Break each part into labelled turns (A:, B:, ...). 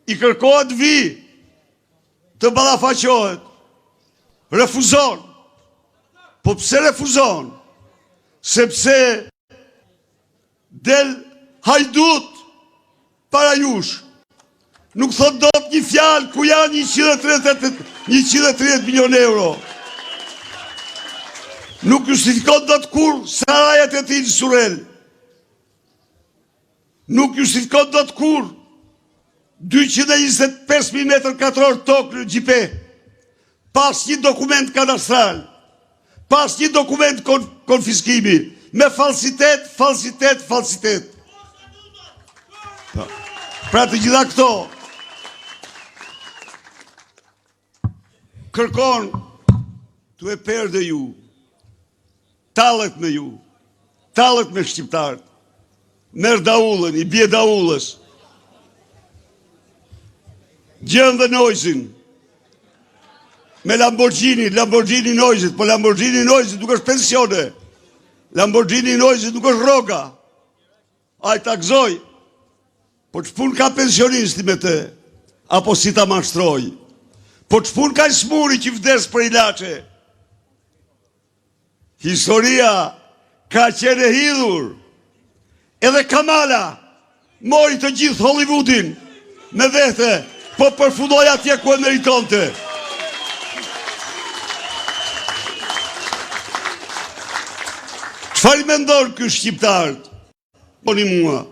A: I kërkohet vijë të ballafaqohet. Refuzon. Po pse refuzon? Sepse del hajdut para jush. Nuk thotë dot një fjalë ku janë 130, 130 milion euro. Nuk justifikon dot kurrë sarajat e tij në Surrel. Nuk justifikon dot kurrë 225.000 metër katror tokë në Gjipe, pa asnjë dokument kadastral, pa asnjë dokument konfiskimi, me falsitet, falsitet, falsitet. Pra, pra të gjitha këto, kërkon të e perde ju, Tallet me ju, tallet me shqiptarët. Merr daullën, i bie daullës. Gjen dhe Noisin. Me Lamborghini, Lamborghini Noisit, po Lamborghini Noisit nuk është pensione. Lamborghini Noisit nuk është rroga. Ai ta gëzojë. Po ç'punë ka pensionisti me të? Apo si ta mashtrojë? Po ç'punë ka i smuri që vdes për ilaçe? Historia ka qenë e hidhur. Edhe Kamala mori të gjithë Hollywoodin me vete, po përfundoi atje ku e meritonte. Çfarë i mendon ky shqiptarët? Poni mua.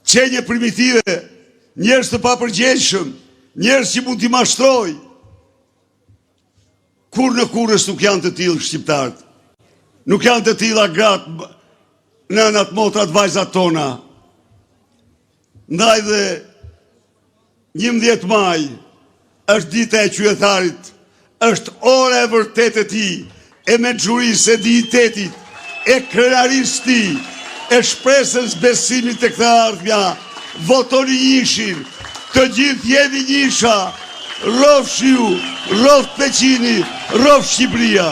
A: Qenie primitive, njerëz të papërgjegjshëm, njerëz që mund t'i mashtrojë. Kurrën e kurrës nuk janë të tillë shqiptarët. Nuk janë të tilla gratë, nënat, motrat, vajzat tona. Ndaj dhe 11 maj është dita e qytetarit, është ora e vërtetë e tij, e mençurisë, e dinjitetit, e krenarisë së tij, e shpresës besimit tek e ardhmja, votoni njëshin, të gjithë jemi njësha, rrofshi ju, rroftë Peqini, rroftë Shqipëria.